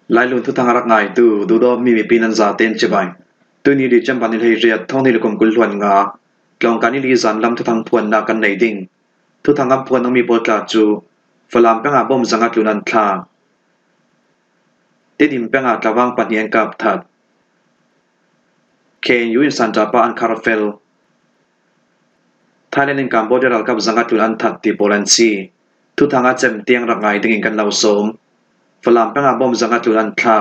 Lailun thuthang a rak ngaitu duhdawmi mipi nan zaten cibai. Tuni December ni 18 thong ni le kum 20 hluan nga tlawngka ni li zan lam thuthang phuannak kan nei ding. Thuthang an phuan mi pawl tla cu Falam peng ah bom zang a tlun an thla. Tidim peng ah tlawang pahnih an kap that. KNU in Santapa an khar fel. Thailand in Cambodia ralkap zang a tlun an that ti pawl an si. Thuthang a cem tiang rak ngai ding in kan lo sawm. Falam peng ah bom zang a tlun an thla.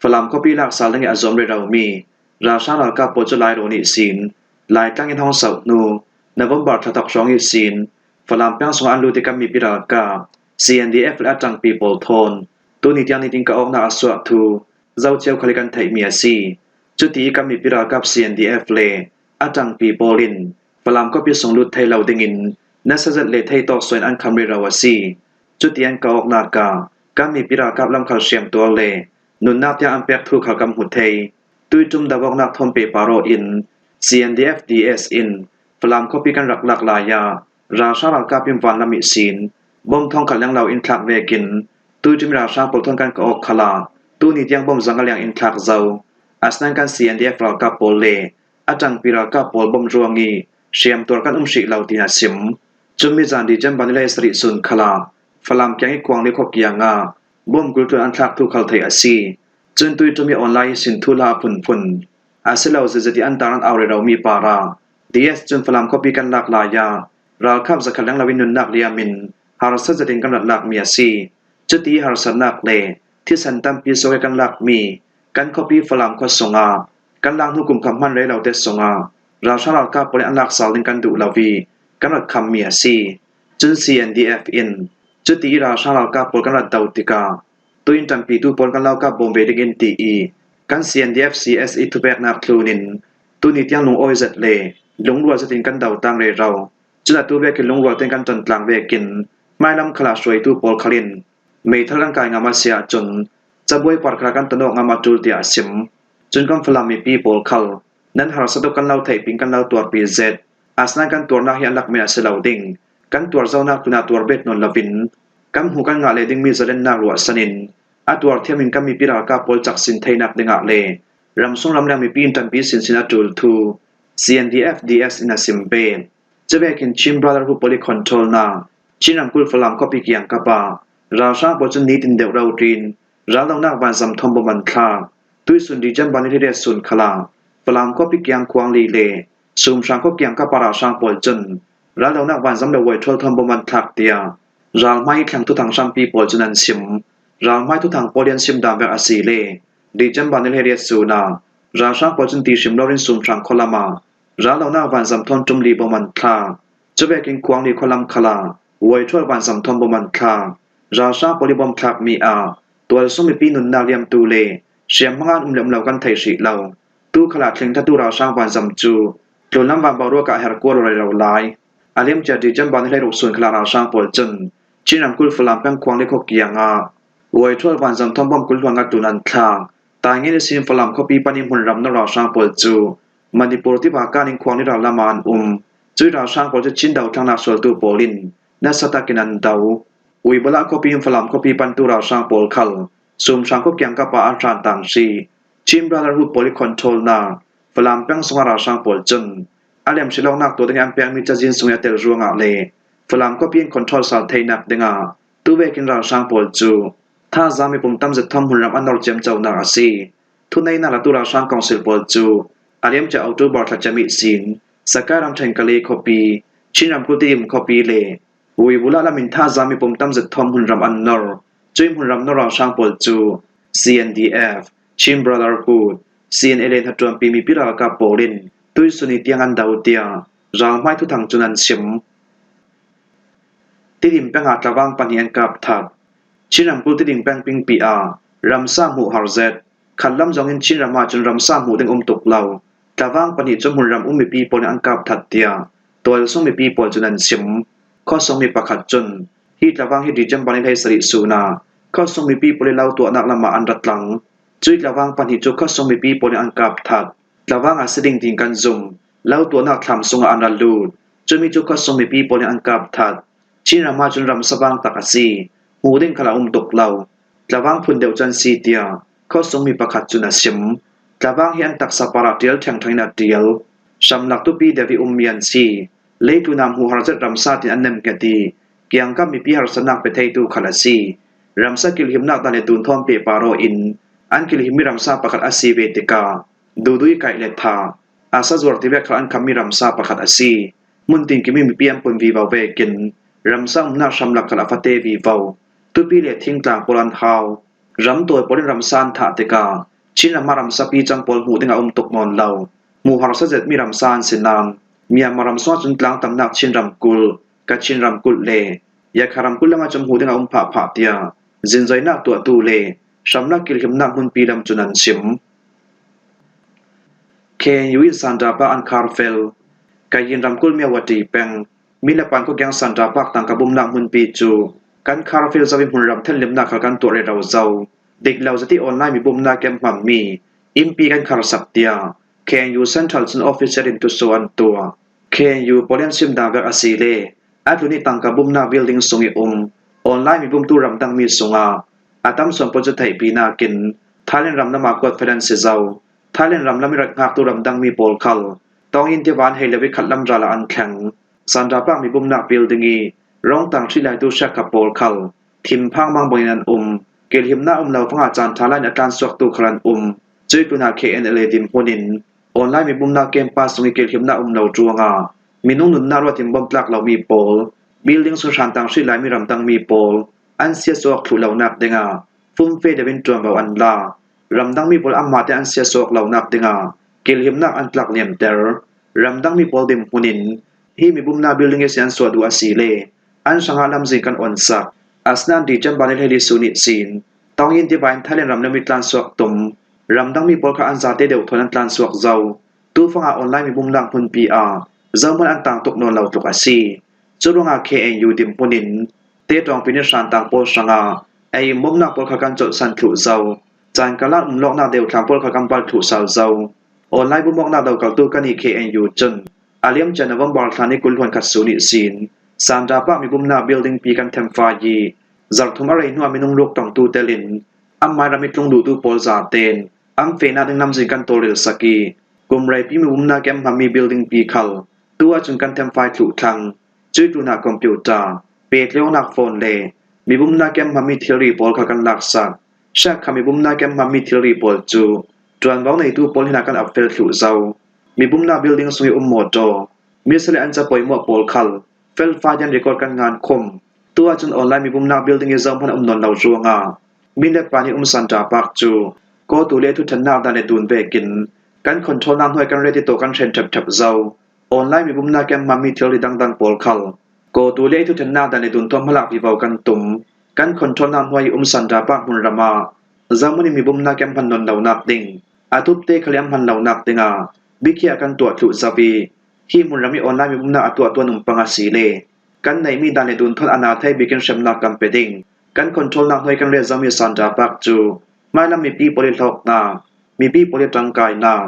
Falam khuapi lak sal ding i a zuam rero mi ralhrang ralkap pawl cu Lairawn nih sin Laitlang in hong soh hnu November thla thok hrawng i sin Falam peng sungah an lut i kan mipi ralkap CNDF le a ṭangpi pawl thawn tuni tiang nitin ka awknak a suah thu zocio khal i kan theihmi a si. Cuti i kan mipi ralkap CNDF le a ṭangpi pawl in Falam khuapi sung lut thei lo dingin nasazet le thei tawk suan an kham rero a si. Cuti an ka awknak ah kan mipi ralkap lamkhal hriamtuar le nunnak tiang an pek thu kha kan hmu thei. Tuitum dawaknak thawm pe paro in CNDF DS in Falam khuapi kan rak lak lai ah ralhrang ralkap in vanlam i sin bom thong khat lenglo in thlak vekin tuitum ralhrang pawl thon kan ka awk khala tuni tiang bom zang liang in thlak zo. Asinain kan CNDF ralkap pawl le a ṭangpi ralkap pawl bom ruang i hriamtuar kan um hrih lo tiin a chim. Cun mizan December ni le sarih sun khala Falam kiang i Khuangli khua kiang ah bom kulṭuan an thlak thu khal theih a si. Cun tuiṭum i online sin thu hla a phunphun asilo zeizati an tar an au rero mi para DS cun Falam khuapi kan lak lai ah ralkap zakhat lenglo in nunnak liam in harsa zetin kan rat lakmi a si. Cuti harsatnak le thisen tampi soke kan lakmi kan khuapi Falam khua sungah kan lak hnu kum khat hman rei lo te sungah ralhrang ralkap pawl nih an lak sal ding kan duh lo i kan rat khammi a si. Cun CNDF in cuti i ralhrang ralkap pawl kan rat do tikah tuin ṭanpitu pawl kan ralkap bawm ve ding in ti i kan CNDF CSE thupeknak tlun in tuni tiang lungawi zet le lungrual zet in kan do tang rero. Cun atu ve khi lungrual tein kan ton tlang ve kin hmailam khala hruaitu pawl khal in meithal kan kai ngam a si ahcun cabuai par khala kan ton awk ngam a ṭul tiah a sim. Cun kan Falam mipi pawl khal nan harsa tuk kan lo theih pin kan lo tuarpi zet. Asinain kan tuarnak hi a lak men a si lo ding. Kan tuar zonak tun ah tuar bet nawn loin kan hmu kan ngah le dingmi zalennak ruahsan in a tuar thiam in kan mipi ralkap pawl cak sin theinak dingah le ramsung ramleng mipi in ṭanpi sinsin a ṭul thu CNDF DS in a sim ve. Cuvekin Chin Brotherhood Poli Control na Chin ramkulh Falam khuapi kiang kap ah ralhrang pawl cu nitin deuh ro ṭin raldohnak vanzam thawng bom an thlak. Tuisun December ni thli sun khala Falam khuapi kiang khuangli le Sumhrang khua kiang kap ah ralhrang pawl cun raldohnak vanzam le vuaiṭhual thawng bom an thlak tiah ralhmai thlang thuthang hrampi pawl cun an chim. Ralhmai thuthang pawl i an chim dan vek a si le December ni 18 sun ah ralhrang pawl cun ti hrim loin Sumhrang khualam ah raldohnak vanzam thawn ṭumli bom an thlak. Cuvekin Khuangli khualam khal ah vuaiṭhual vanzam thawn bom an thlak. Ralhrang pawl i bom thlakmi ah tualsung mipi nunnak liamtu le hriamhmang an um le um lo kan thei hrih lo. Tukhal ah thlengthatu ralhrang vanzam cu tlunlam van boruak ah herkual a rei lo lai. A liamcia December ni 16 sun khala ralhrang pawl cun Chin ramkulh Falam peng Khuangli khua kiang ah Vuaithual vanzam thawng bom 20 hluan tlun an thlak. Taingen i sin Falam khuapi pan i hmunram na ralhrang pawl cu Manipur tiva kan in Khuangli rallam ah an um. Cui ralhrang pawl cu Chin dothlannak sualtu pawl in nasa takin an do. Uibalah khuapi in Falam khuapi pantu ralhrang pawl khal Sumhrang khua kiang kap ah an hran tang hri. Chin Brotherhood pawl i control na Falam peng sungah ralhrang pawl cun a lem hrilawknak tuah ding i an pekmi cazin sung i a tel ruangah le Falam khuapi in control sal theinak dingah tuvekin ralhrang pawl cu thazaang mipum tamzet thom hmunram an nor ciamconak a si. Thuneinak latu ralhrang council pawl cu a liamcia October thla cemih sin Sakai ramṭhen Kale khuapi, Chin ramkulh Tidim khuapi le Vuibulah lam in thazaang mipum tamzet thom hmunram an nor. Cui hmunram nor ralhrang pawl cu CNDF, Chin Brotherhood, CNA le hnaṭuanpi mipi ralkap pawl in tuisun i tiang an do tiah ralhmai thuthang cun an chim. Tidim peng ah tlawang pahnih an kap that. Chin ramkulh Tidim peng pingpi ah ramsa hmuh har zet. Khat lam zong in Chin ram ahcun ramsa hmuh ding um tuk lo. Tlawang pahnih cu hmunram um mipi pawl nih an kap that tiah tualsung mipi pawl cun an chim. Khuasung mi pakhat cun hi tlawang hi December ni 17 sun ah khuasung mipi pawl i lo tuahnak lam ah an ra tlang. Cui tlawang pahnih cu khuasung mipi pawl nih an kap that. Tlawang ah si ding tiin kan zumh. Lo tuahnak thlam sungah an ra lut. Cumi cu khuasung mipi pawl nih an kap that. Chin ram ahcun ram savang tak a si. Hmuh ding khal a um tuk lo. Tlavang phun deuh cu an si tiah khuasung mi pakhat cun a chim. Tlavang hi an taksa par ah ṭial ṭhengṭheng in a ṭial. Hramlak tupi deuh i ummi an si. Leitlun ah hmuhar zet ramsa tiin an nemhnget i kiangkap mipi harsatnak pe theitu khal a si. Ramsa kilhimnak dan le tunthawn pe paro in an kilhimmi ramsa pakhat a si ve tikah dudui kaih le tha a sazuar ti ve khal an khammi ramsa pakhat a si. Hmuntin kimi mipi an pun vivo vekin ramsa umnak hramlak khal a fate vivo. Tupi le thingtlang pawl an hau. Ramtawi pawl in ramsa an thah tikah Chin ram ah ramsa pi cang pawl hmuh ding a um tuk nawn lo. Hmuh harsa zetmi ramsa an si nain Myanmar ram sungah cun tlang tamnak Chin ramkulh, Kachin ramkulh le Yakha ramkulh lam ahcun hmuh ding a um phahphah tiah zinzainak tuahtu le hramlak kilhimnak hmunpi lam cun an chim. KNU in Santa Park an khar fel. Kayin ramkulh Myawaddy peng Milapan khuakyang Santa Park tangka bawmhnak hmunpi cu kan khar fel zau i hmunram thenhlimnak kha kan tuah rero zau. Dik lo zati online mi bawmhnak kem hmangmi innpi kan kharsak tiah KNU Central cun officer in tuso an tuah. KNU pawl an chim dang vek a si le a tlun i tangka bawmhnak building sung i um online mi bawmtu ramdang mi sungah a tam suan pawl cu theihpi nakin Thailand ram lam ah kuat fel an si zau. Thailand ram lam i rat hngaktu ramdang mi pawl khal tawngin tiva an hei lo i khat lam ral ah an thleng. Sandrapak mi bawmhnak building i rongtang hri laitu hriakkap pawl khal thinphang mang bangin an um. Kelhimnak um lo fangah caan ṭha lai in a tlan suaktu khal an um. Cui tunah KNLA dinhmun in online mi bawmhnak campus cung i kelhimnak um lo ruangah minung nunnak ruat in bawmh tlak lomi pawl, building chung hrantang hri laimi ramdang mi pawl an siasawk thluh lonak dingah fumfe deuh in ṭuanvo an la. Ramdang mi pawl anmah te an siasawk lonak dingah kelhimnak an tlak niamter. Ramdang mi pawl dinhmun in hi mibumnak building hi si an suah duh a si le an hrangah lamzin kan on sak. Asinain December ni 24 su nih cin Tawngyin tiva in Thailand ram le mi tlansuak tum ramdang mi pawl kha an zate deuh thawn an tlansuak zau. Tufang ah online mibumnak hmunpi ah zohhmanh an tang tuk nawn lo tluk a si. Cu ruangah KNU dimhmun in tetawngpi nih hrantang pawl hrangah ei bawmhnak pawl kha kan colhsan thluh zau. Caan karlak umlawknak deuthlang pawl kha kan pal thluh sal zau. Online bawmhawknak dokaltu kan i KNU cun a liamcia November thla ni 21 su nih sin Sandapah mibumnak building pi kan themfai i zarhthum a rei hnuah minung luak tongtu tel in an ram i tlung duhtu pawl zaten an fehnak ding lamzin kan tawlrel sak i kum reipi mibumnak i an hmanmi building pi khal tu ahcun kan themfai thluh thlang. Cui tunak computer, petleunak phone le mibumnak i an hmanmi thilri pawl kha kan laksak. Shak kha mibumnak i an hmanmi thilri pawl cu ṭuanvo ngeitu pawl hin ah kan ap fel thluh zau. Mibumnak building sung i um mawṭaw, misa le an capoimawh pawl khal felfai in record kan ngan khom. Tu ahcun online mibumnak building i zohhmanh a um nawn lo ruangah min le pa nih um Santa Park cu kawtu le thuṭhennak dan le dun vekin kan control-nak hnuai kan ready to kan hren ṭhepṭhep zau. Online mibumnak i an hmanmi thilri dangdang pawl khal kawtu le thuṭhennak dan le dun tuah hmalak vivo kan tum. Kan control-nak hnuai i um Santa Park hmunram ah zohhmanh in mibumnak i an hman nawn lonak ding a thupte khal i an hman lonak dingah biakhiah kan tuah thluh zau i hi hmunram i online mibumnak a tuahtu an um pang a si le kan neihmi dan le dun thon a na thei bik in hremnak kan pe ding. Kan control-nak hnuai kan rel zaumi Santa Park cu hmailam mipi pawl i hlawknak, mipi pawl i ṭangkainak,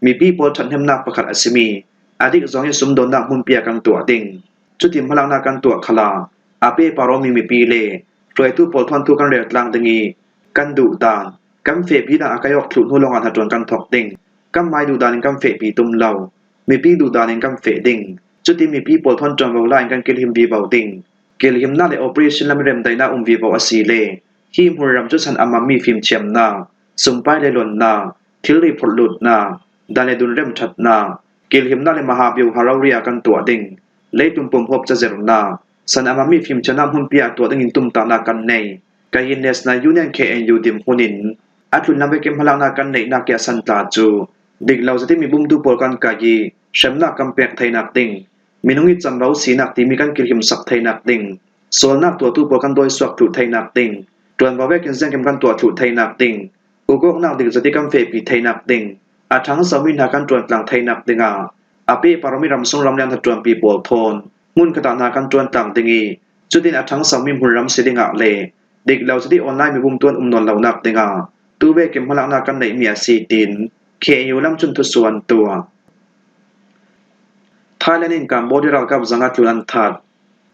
mipi pawl ṭhathnemnak pakhat a simi a dik zong in sumdawnnak hmunpi ah kan tuah ding. Cuti hmalaknak kan tuah khala a pe paromi mipi le hruaitu pawl thawnthu kan rel tlang ding i kan duh dan, kan fehpi dan a kai awk thluh hnu lawngah hnaṭuan kan thawk ding. Kan mai duh dan in kan fehpi tum lo. Mipi duh dan in kan feh ding. Cuti mipi pawl thawn ṭuanvo la in kan kilhim vivo ding. Kilhimnak le operation lam remdaihnak um vivo a si le hi hmunram cu chan a mammi fimthiamnak, sumpai le lonnak, thilri phorhlutnak, dan le dun remṭhatnak, kilhimnak le mahabioha rori ah kan tuah ding, leitung pumhuap cazirnak, san a mammi fimthiamnak hmunpi ah tuah ding in tumtahnak kan nei. Kayin National Union KNU dimhmun in a tlunlam vekim hmalaknak kan neihnak ke a santla cu dik lo zati mi bumtu pawl kan kai i hremnak kan pek theinak ding minung i camro sinak timi kan kilhim sak theinak ding sualnak tuahtu pawl kan dawisuak thluh theinak ding ṭuanvo vekin zengkim kan tuah thluh theinak ding ukawknak dik zati kan fehpi theinak ding a ṭhangsomi hna kan ṭuantlang theinak dingah a pe paromi ramsung ramleng hna ṭuanpi pawl thawn hmunkhat ah hna kan ṭuantlang ding i cutin a ṭhangsomi hmunram si dingah le dik lo cuti online mibum tuan um nawn lonak dingah tu vekim hmalaknak kan neihmi a si tiin KNU lam cun thusuan tuah. Thailand in Cambodia ralkap zanga tlun an that.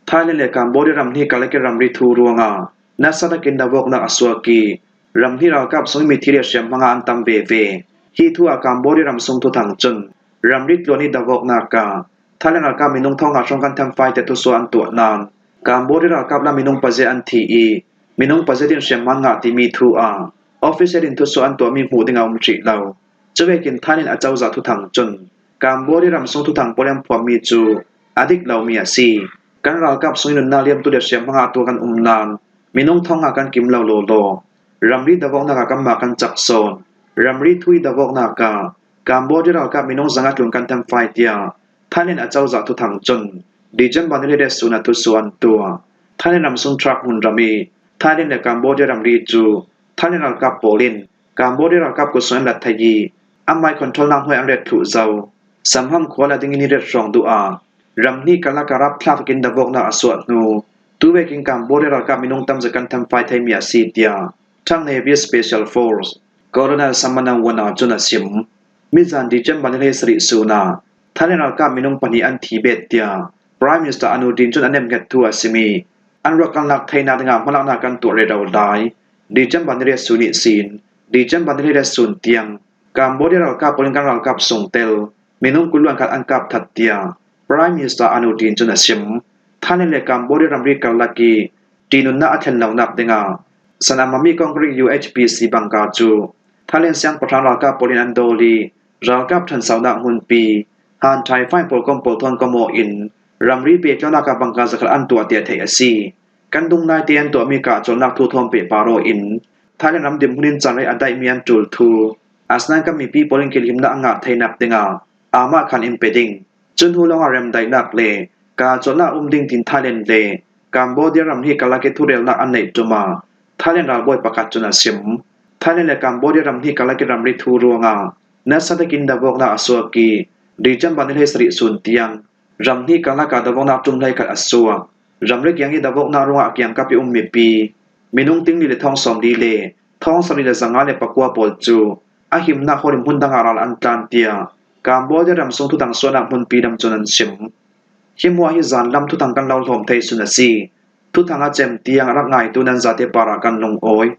Thailand le Cambodia ram hi Kalaki ramri thu ruangah Nasa takin dawoknak a suak i ramhnih ralkap sung mithi le hriamhmang ah an tam veve. Hi thu ah Cambodia ram sung thuthang cun ramri tluan i dawoknak ah Thailand ralkap minung thong nga hrawng kan thamfai te thusuah an tuah nain Cambodia ralkap la minung pazia an thi i minung pazia in hriamhman ngah timi thu ah official in thusuah an tuahmi hmuh ding a um rih lo. Cuvekin Thailand acozah thuthang cun Cambodia ram sung thuthang pawl an phuahmi cu a dik lomi a si. Kan ralkap sung nunnak liamtu le hriamhmang ah tuah kan um nain minung thong ah kan kim lo lawlaw. Ramri dawoknak ah kanmah kan cak sawn. Ramri thui dawoknak ah Cambodia ralkap minung zanga tlun kan thamfai tiah Thailand acozah thuthang cun December ni le sun ah thusu an tuah. Thailand ramsung truck hmunram i Thailand le Cambodia ramri cu Thailand ralkap pawl in Cambodia ralkap kutsung an rat thai i anmah control nak hnuai an ret thluh zau. Samham khua la ding in i ret hrawng duh ah ramhnih karlak ah rapthlak in davawknak a suah hnu tuwek in Cambodia ralkap minung tam kan thamfai theimi a si tiah Thang Navy Special Force Colonel Samanang Wana cun a chim. Mizan December ni 17 sun ah Thailand ralkap minung pahnih an thi bet tiah Prime Minister Anutin cun a nemhnget thu a simi an ruak kan lak theinak dingah hmalaknak kan tuah rero lai. December ni riat sun i sin December ni riat sun tiang Cambodia ralkap pawl in kan ralkap sungtel minung 20 khat an kap that tiah Prime Minister Anutin cun a chim. Thailand le Cambodia ramri karlak i ṭihnunnak a thlen lonak dingah Sanamami Concrete UHPC bangka cu Thailand siangpahrang ralkap pawl in an dawl i ralkap ṭhansaunak hmunpi Han Thai Fine pawl kom pawl thawn kawmaw in ramri pehtlaihnak ah bangka zakhat an tuah tiah theih a si. Kan dung naite an tuahmi kahcawnnak thuthawm pehparaw in Thailand ram dirhmun in canrei a daihmi an ṭul thu. Asinain kan mipi pawl in kilhimnak a ngah theinak dingah aamahkhan in pe ding. Cu hnu lawngah remdaihnak le kahcawnnak um ding tin Thailand le Cambodia ram hi kalak i thurelnak an neih ṭum ah Thailand ralbawi pakhat cun a sim. Thailand le Cambodia ram hi kalak i ramri thu ruangah nasa takin davawknak a suak i December ni 17 sun tiang ramhnih karlak ah davawknak ṭum hleikhat a suak. Ramri kiang i davawknak ruangah a kiangkap i um mipi minung tingli le thong 40 le thong 74 pawl cu a himnak hawl in hmun dang ah ral an tlan tiah Cambodia ram sung thudang sualnak hmunpi dam cun an chim. Hi hmuah hi zanlam thuthang kan lo hlawm thei sun a si. Thuthang a cem tiang a rak ngaitu nan zate par ah kan lungawi.